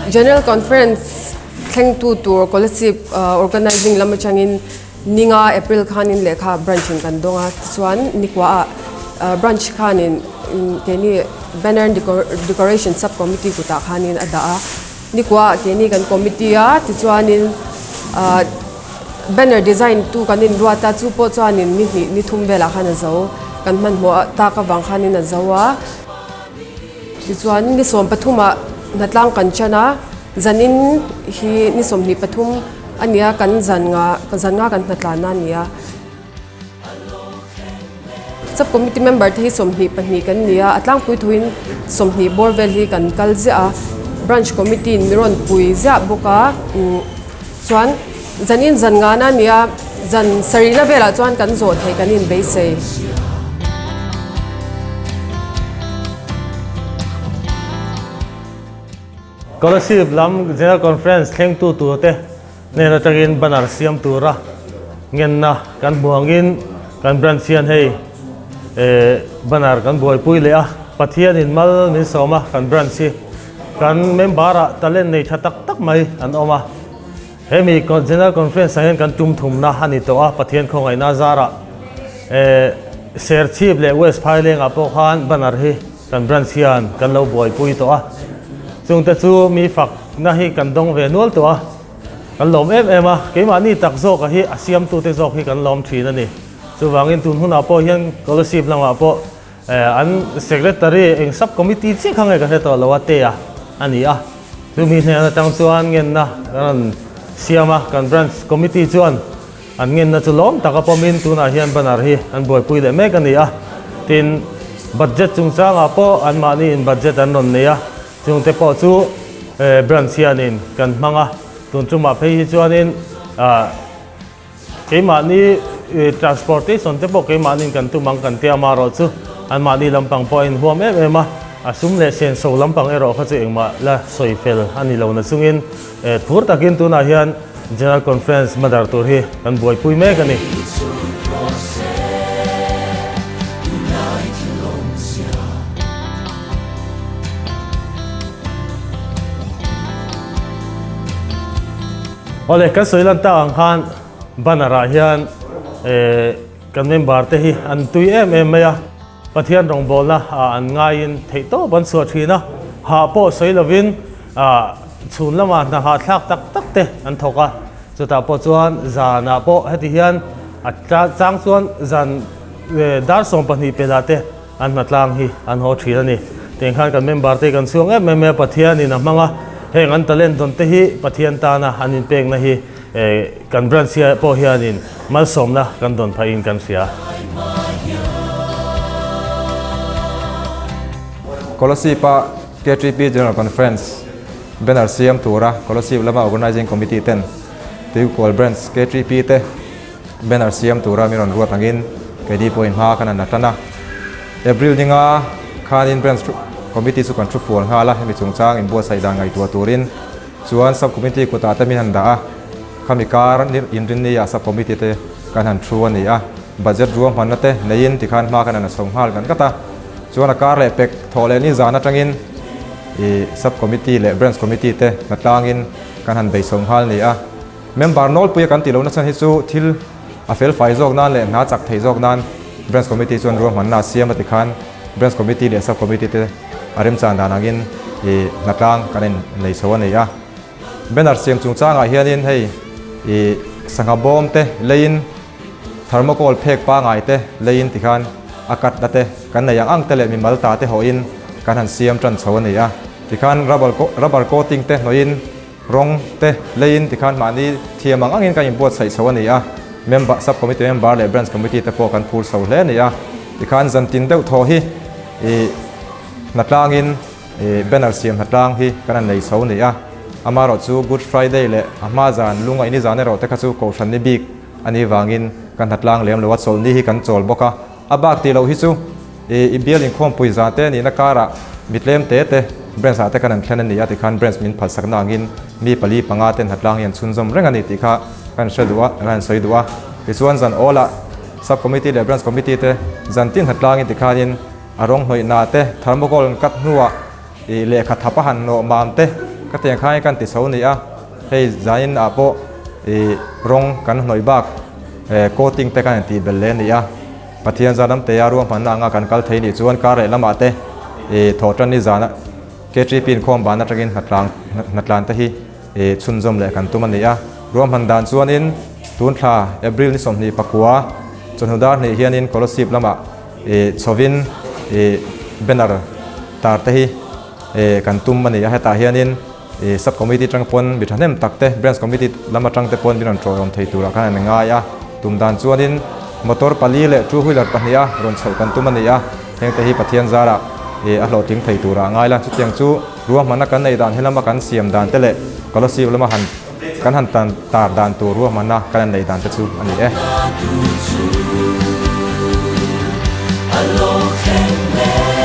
General Conference thlengtu tur Kolasib Organising lam atangin ninga April khanin lehkha branch in kan dawng a, tichuan nikuaah branch khanin keini Banner and Decoration Sub Committee kutah khanin a dah a, nikuaah keini kan committee a, tichuanin banner design tu kan inruat a, chu pawh chuanin ni hnih ni thum velah khan a zo, kan hmanhmawh tak avang khanin a zo a. Tichuan ni 13ah hnatlang kan chan a, zanin hi ni 23 a nia kan zan nga zan nga kan hnatlanna a ni a. Sub committee member te hi 22 kan ni a, a tlangpui thuin 20 bawr vel hi kan kal ziah a, branch committee in mi rawn pui ziah bawk a, chuan zanin zan ngana a ni a, zan sarihna velah chuan kan zawh theih kan inbeisei. Kolasib lam General Conference thlengtu turte hnen atangin banner siam tura ngenna kan hmu angin kan branch hian hei banner kan buaipui leh a, Pathianin mal min sawm a kan branch hi kan member ah talent nei tha tak tak mai an awm a, hemi General Conference ah hian kan tum thumna a ni tawh a, Pathian khawngaihna zarah Serchhip leh West Phaileng ah pawh khan banner hi kan branch hian kan lo buaipui tawh a, chungte chu mi fakna hi kan dawng ve nual tawh a, kan lawm em em a, keimahni tak zawka hi a siamtute zawk hi kan lawm thin a ni. Chuvangin tun hunah pawh hian Kolasib lamah pawh an secretary eng sub committee chiah kha nge ka hre tawh lo a, Tea a ni a, chumi hnen atang chuan ngenna kan rawn siam a, kan branch committee chuan An ngenna chu lawm taka pawmin tunah hian banner hi an buaipui leh mek a ni a, tin budget chungchangah pawh anmahniin budget an rawn nei a, chungte pawh chu branch hianin kan hmang a, tun tumah phei hi chuanin keimahni transportation te pawh keimahniin kan tum ang kan tia amaherawh chu anmahni lampang pawh a inhuam em em a, a sum leh senso lampang erawh kha chu engmah la sawi fel a ni lo nachungin phur takin tunah hian General Conference madar tur hi kan buaipui mek a ni. Awle, kan sawi lan tak ang khan banner ah hian kan member te hi an tui em em mai a, Pathian rawngbawlna ah an ngaiin theihtawp an chhuah thin a, hah pawh sawi lovin Chhun lamah hna hahthlak tak tak te an thawk a, chutah pawh chuan zanah pawh heti hian a chang chuan zan dar 12 pelah te an hna tlang hi an haw thin a ni. Tiang khan kan member te kan chhuang em em mai a, Pathianin a hmang a, heng an talent dawn te hi Pathian tana an inpekna hi kan branch hi pawh hianin malsawmna kan dawn phahin kan hria. Kolasib-a KTP General Conference banner siam tura Kolasib lama Organising Committee ten Tuikual Branch KTP te banner siam tura min rawn ruat angin keini pawhin hma khan an la tan a. April ninga khanin Branch Committee chu kan thu fual nghal a, hemi chungchang inbuatsaih dan ngaihtuah turin chuan Sub Committee kutah te min han dah a, khami kar inrinni ah Sub Committee te kan han thu a ni a, budget ruahmanna te neiin tikhan hma khan an la chho nghal kan kat a. Chuan a kar leh pek thawh leh ni zan atangin ih Sub Committee leh Branch Committee te hna tlangin kan han bei chho nghal ni a. Member nawlpuia kan tih lohna chhan hi chu thil a fel fai zawk nan leh hna chak theih zawk nan Branch Committee chuan ruahmanna a siam a ti khan Branch Committee leh Sub Committee te a remchan dan angin ih hna tlang kan in nei chho a ni a. Banner siam chungchangah hianin hei ih sangha bawm te leiin Thermocol phek pangai te leiin tikhan a cut na te kan nei ang ang te leh mimal ta te hawhin kan han siam tan chho a ni a. Tikhan rubber rubber coating te hnawhin rawng te leiin tikhan mahni thiam ang angin kan inbuatsaih chho a ni a. Member sub committee member leh branch committee te pawh kan phur chho hle a ni a. Tikhan zantin deuh thaw hi ih hnatlangin ih banner siam hnatlang hi kan han nei chho a ni a. Amaherawhchu Good Friday leh a hma zan lungaihni zan erawh te kha chu kohhran ni bik A ni vangin kan hnatlang lem lo a, chawlhni hi kan chawl bawk a. A bak tih loh hi chu i bial inkhawmpui zan te nihna karah mi tlem te te branch ah te kan han thlen a ni a, tikhan branch min phalsakna angin mi pali panga ten hnatlang hi an chhunzawm reng a ni tih kha kan hre duh a, kan han sawi duh a. Tichuan zan awlah sub committee leh branch committee te zan tin hnatlangin tikhanin a rawng hnawihna te thermocol an cut hnuah i lehkha thap a han nawh mam te. Khatiang khan kan ti chho ni a, hei zanin ah pawh ih rawng kan hnawih bak coating te kan intih belh leh a ni a. Pathian zan lam te a ruahmanna anga kan kal thei nih chuan kar leh lamah te ih thawh tan ni zana KTP inkhawm ban atangin hnatlang hnatlan te hi ih chhunzawm leh kan tum a ni a. Ruahman dan chuanin tun thla April ni 24 chawhnu dar hnih hianin Kolasib lamah ih chhovin ih banner tar te hi ih kan tum a ni a. Hetah hianin ih sub committee atang pawn mi thahnem tak te branch committee lam atang te pawn min rawn tawihawm thei turah khan an ngai a. Tum dan chuanin motor pali leh two wheeler pahniha rawn chhoh kan tum a ni a. Hengte hi Pathian zarah ih a hlawhtling thei turah a ngai la. Chutiang chu ruahmanna kan neih dan helama kan siam dan te leh Kolasib lama han kan han tan tar dan tur ruahmanna kan han neih dan te chu a ni e.